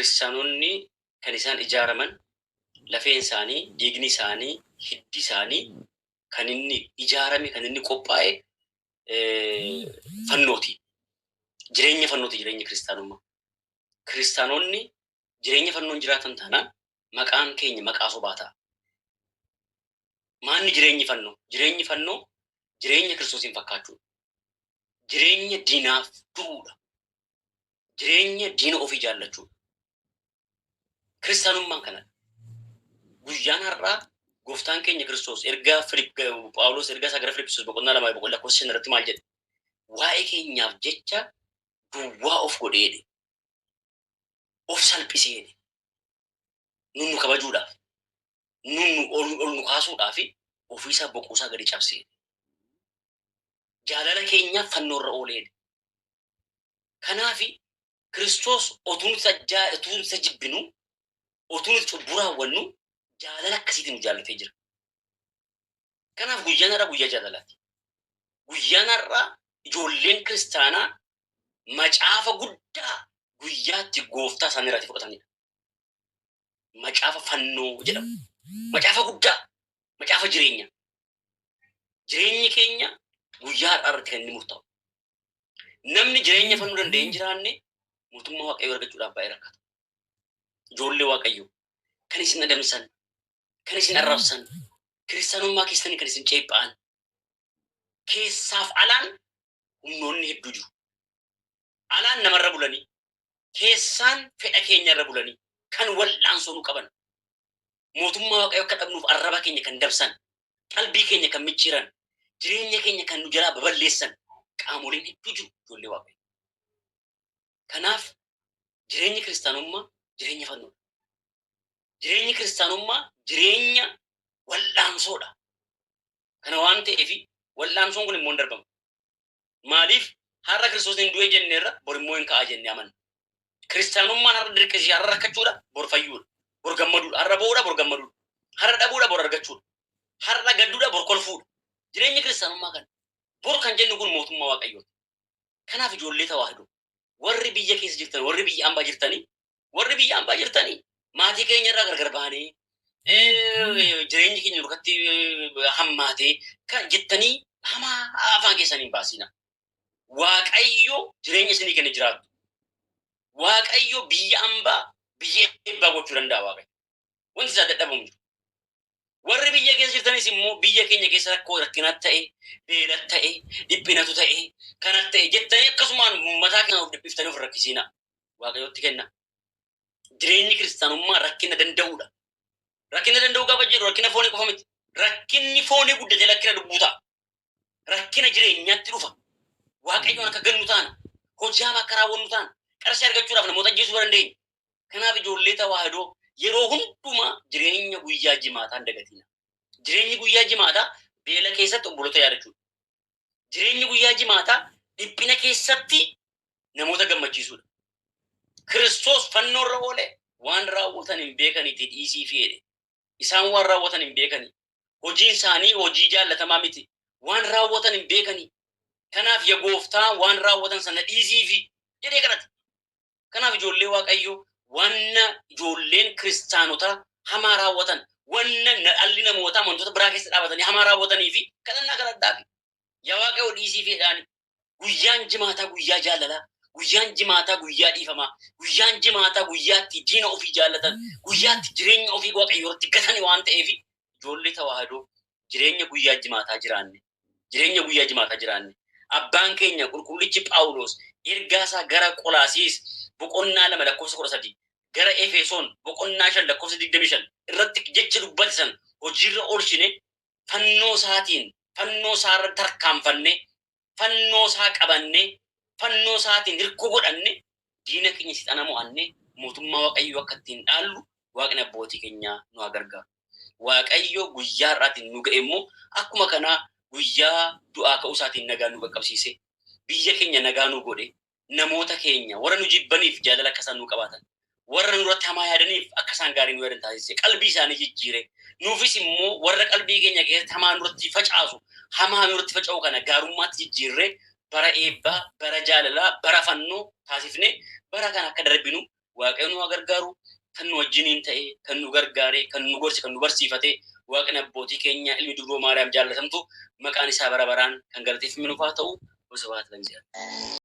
Kiristaanonni kan isaan ijaaraman lafeen isaanii, dhiigni isaanii, hiddi isaanii kan inni ijaarame, kan inni qophaa'e fannooti. Jireenya fannooti jireenya kiristaanummaa. Kiristaanonni jireenya fannoon jiraatan taanaan maqaan keenya maqaa sobaa ta'a. Maanni jireenyi fannoo? Jireenyi fannoo jireenya Kiristoosiin fakkaachuudha. Jireenya diinaaf du'uudha. Jireenya diina ofii jaallachuudha. Kiristaanummaan kanadha. Guyyaan har'aa gooftaan keenya Kiristoos ergaa Phaawulos ergaa isaa gara Filiphisiyoos boqonnaa 2 boqonnaa lakkoofsa 5 irratti maal jedhe? Waa'ee keenyaaf jecha duwwaa of godhee of salphisee nun nu kabajuudhaaf, nun nu ol ol nu kaasuudhaaf ofiisaa boquusaa gadi cabsee jaalala keenyaaf fannoorra oolee. Kanaaf Kiristoos otuu nuti otuu nuti isa jibbinu, otuu nuti cubbuu raawwannu jaalala akkasiitiin nu jaallatee jira. Kanaaf guyyaan har'aa guyyaa jaalalaati. Guyyaan har'aa ijoolleen kiristaanaa macaafa guddaa guyyaatti gooftaa isaanii irratti fudhatanidha. Macaafa fannoo jedhamu. Macaafa guddaa, macaafa jireenya. Jireenyi keenya guyyaa har'aa irratti kan inni murtaa'u. Namni jireenya fannoo danda'ee hin jiraanne mootummaa Waaqayyoo argachuudhaaf baay'ee rakkata. Ijoollee Waaqayyoo kan isin adamsan, kan isin arrabsan, kiristaanummaa keessanii kan isin ceepha'an, keessaaf alaan humnoonni hedduu jiru. Alaan namarra bulanii, keessaan fedha keenyarra bulanii kan wal'aansoo nu qaban, mootummaa Waaqayyoo akka dhabnuuf arraba keenya kan dabsan, qalbii keenya kan micciiran, jireenya keenya kan nu jalaa baballeessan qaamoleen hedduu jiru ijoollee Waaqayyoo. Kanaaf jireenyi kiristaanummaa jireenya fannoodha. Jireenyi kiristaanummaa jireenya wal'aansoodha. Kana waan ta'eef wal'aansoon kun immoo hin darbamu. Maaliif har'a Kiristoos hin du'e jenneerra bor immoo hin ka'a jennee amanna. Kiristaanummaan har'a dirqisiisee har'a rakkachuudha bor fayyuudha. Bor gammaduudha. Har'a bo'uudha bor gammaduudha. Har'a dhabuudha bor argachuudha. Har'a gadduudha bor kolfuudha. Jireenyi kiristaanummaa kana. Bor kan jennu kun mootummaa Waaqayyooti. Kanaaf ijoollee tawaahidoo warri biyya keessa jirtan, warri biyya ambaa jirtanii, warri biyya ambaa jirtanii maatii keenya irraa gargar baanee jireenyi keenya nurkatti hammaatee kan jettanii hamaa afaan keessanii hin baasina. Waaqayyo jireenya isinii kenne jiraattu. Waaqayyo biyya ambaa biyya eebbaa gochuu danda'a Waaqayyo. Wanti isaa dadhabamu jiru. Warri biyya keessa jirtanis immoo biyya keenya keessa rakkoo rakkinatu ta'e, beelatu ta'e, dhiphinatu ta'e, kanatu ta'e jettanii akkasumaan mataa keenya of dhiphiftanii of rakkisiina. Waaqayyotti kenna. Jireenyi kiristaanummaa rakkina danda'uudha. Rakkina danda'uu gaafa jedhu rakkina foonii qofa miti. Rakkinni foonii guddatee rakkina lubbuu ta'a. Rakkina jireenyaatti dhufa. Waaqayyoon akka gannu taana. Hojii hamaa akka raawwannu taana. Qarshii argachuudhaaf namoota ajjeesuu dandeenya. Kanaaf ijoollee tawaahidoo yeroo hundumaa jireenya guyyaa jimaataa hin dagatina. Jireenyi guyyaa jimaataa beela keessatti obboloota yaadachuudha. Jireenyi guyyaa jimaataa dhiphina keessatti namoota gammachiisuudha. Kiristoos fannoorra oole waan raawwatan hin beekaniiti dhiisiifi jedhe. Isaan waan raawwatan hin beekani. Hojiin isaanii hojii jaallatamaa miti. Waan raawwatan hin beekani. Kanaaf ya gooftaa waan raawwatan sana dhiisiifi jedhee kadhate. Kanaaf ijoollee Waaqayyoo wanna ijoolleen kiristaanotaa hamaa raawwatan, wanna dhalli namootaa amantoota biraa keessa dhaabatanii hamaa raawwatanii fi kadhannaa kadhadhaafi. Yaa Waaqayyoo dhiisiifi jedhaani. Guyyaan jimaataa guyyaa jaalalaa, guyyaan jimaataa guyyaa dhiifamaa, guyyaan jimaataa guyyaa itti diina ofii jaallatan, guyyaa itti jireenya ofii Waaqayyoo irratti gatani waan ta'eef ijoollee tawaahidoo jireenya guyyaa jimaataa jiraanne. Jireenya guyyaa jimaataa jiraanne. Abbaan keenya qulqullichi Phaawulos ergaa isaa gara Qolaasiis boqonnaa 2 lakkoofsa 13 gara Efesoon boqonnaa 5 lakkoofsa 25 irratti jecha dubbate sana hojiirra oolchine fannoo isaatiin fannoo isaa irra tarkaanfanne fannoo isaa qabanne fannoo isaatiin hirkoo godhanne diina keenya seexana mo'anne mootummaa Waaqayyoo akka ittiin dhaallu Waaqni abbootii keenyaa nu haa gargaaru. Waaqayyo guyyaa har'aatiin nu ga'e immoo akkuma kanaa guyyaa du'aa ka'uu isaatiin nagaa nu qaqqabsiise biyya keenya nagaa nu godhe namoota keenya warra nu jibbaniif jaalala akka isaan nu qabaatan warra nurratti hamaa yaadaniif akka isaan gaarii nu yaadan taasise qalbii isaanii jijjiire nuufis immoo warra qalbii keenya keessatti hamaa nurratti facaasu hamaa nurratti faca'u kana gaarummaatti jijjiirree bara eebbaa bara jaalalaa bara fannoo taasifne bara kana akka darbinu Waaqayyo nu haa gargaaru. Kan nu wajjiniin ta'e, kan nu gargaare, kan nu gorse, kan nu barsiifate, Waaqni abbootii keenya ilmi dubroo Maariyaam jaallatamtu maqaan isaa bara baraan kan galateeffame nuuf haa ta'u. Gosa baata.